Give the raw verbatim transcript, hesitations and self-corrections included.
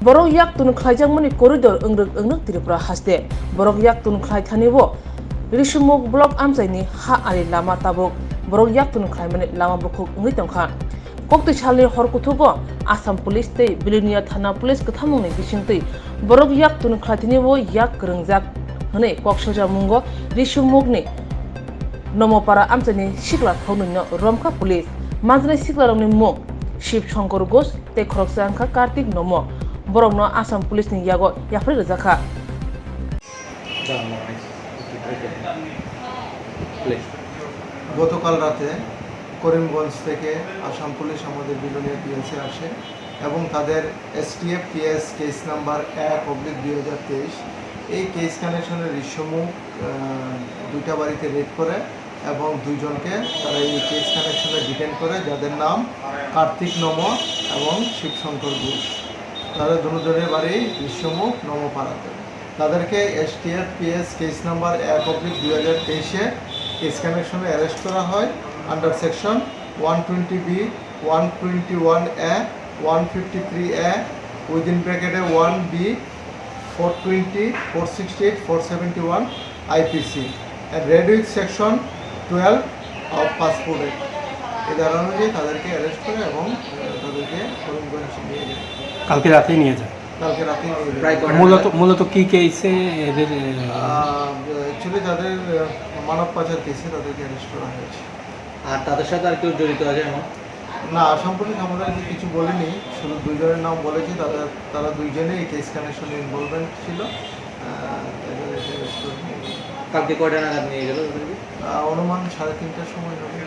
Borok yak tun khlaijakmani koridor wngrwk wngrwk Tripura haste. Borok yak tun khlai thani o Risumuk block amchaini ha ali lama tabuk borok yak tun khlaimani lama bukhuk wngwi tongkha. Koktwi salni hor kuthugo Assam Police tei Bilonia Thana Police kwthamungni bisingtwi borok yak tun khlai thani o yak kwrwngjak hwnwi kok sojamungo Risumukni Nomopara amchaini sikla khoroknwino romkha police. Manjaknai siklarokni mung Shiv Shankar Ghosh tei khoroksa wngkha Kartik Nomo. Borokno Assam Police ni yago yapharwi rwjakha. গতকাল রাতে করিমগঞ্জ থেকে আসাম পুলিশ আমাদের বিলোনিয়া পিএসএ আসে এবং তাদের STF PS case number এক oblique দুই হাজার তেইশ, এই কেস কানেকশনের রিসমুখ দুইটা বাড়িতে রেড করে এবং দুইজনকে তারা এই কেস কানেকশনে ডিটেন করে, যাদের নাম কার্তিক নম এবং শিবশঙ্কর ঘোষ। তাদের দুজনের বাড়ি রিসমুখ নমপাড়াতে। তাদেরকে এসটিএফ পিএস কেস নাম্বার এক অব্লিক দুই হাজার তেইশে কেস কানেকশনে অ্যারেস্ট করা হয় under section one twenty B, one twenty one A, one fifty three A, within ব্র্যাকেটে one B, four twenty, four sixty eight, four seventy one IPC and read with section twelve of Passport Act। এই ধারা অনুযায়ী তাদেরকে অ্যারেস্ট করে এবং আহ, তাদেরকে করিমগঞ্জ নিয়ে যায়। কালকে রাতেই নিয়ে যায়। কালকে রাতেই নিয়ে যায়। প্রায় কটা মূলত নাগাদ? মূলত কি কেসে এদের? আহ, অ্যাকচুয়ালি তাদের আহ, মানব পাচার কেসে তাদেরকে অ্যারেস্ট করা হয়েছে। আর তাদের সাথে আর কেউ জড়িত আছে এমন? না, আসাম পুলিশ আমাদেরকে কিছু বলেনি, শুধু দুইজনের নাম বলেছে। তাদের, তারা দুইজনেই এই কেস কানেকশনে ইনভলভমেন্ট ছিল। আহ, তাদের এটা রেস্টোর হয়নি। কালকে কয়টা নাগাদ নিয়ে গেল ওদেরকে? আহ, অনুমান সাড়ে তিনটার সময় হবে।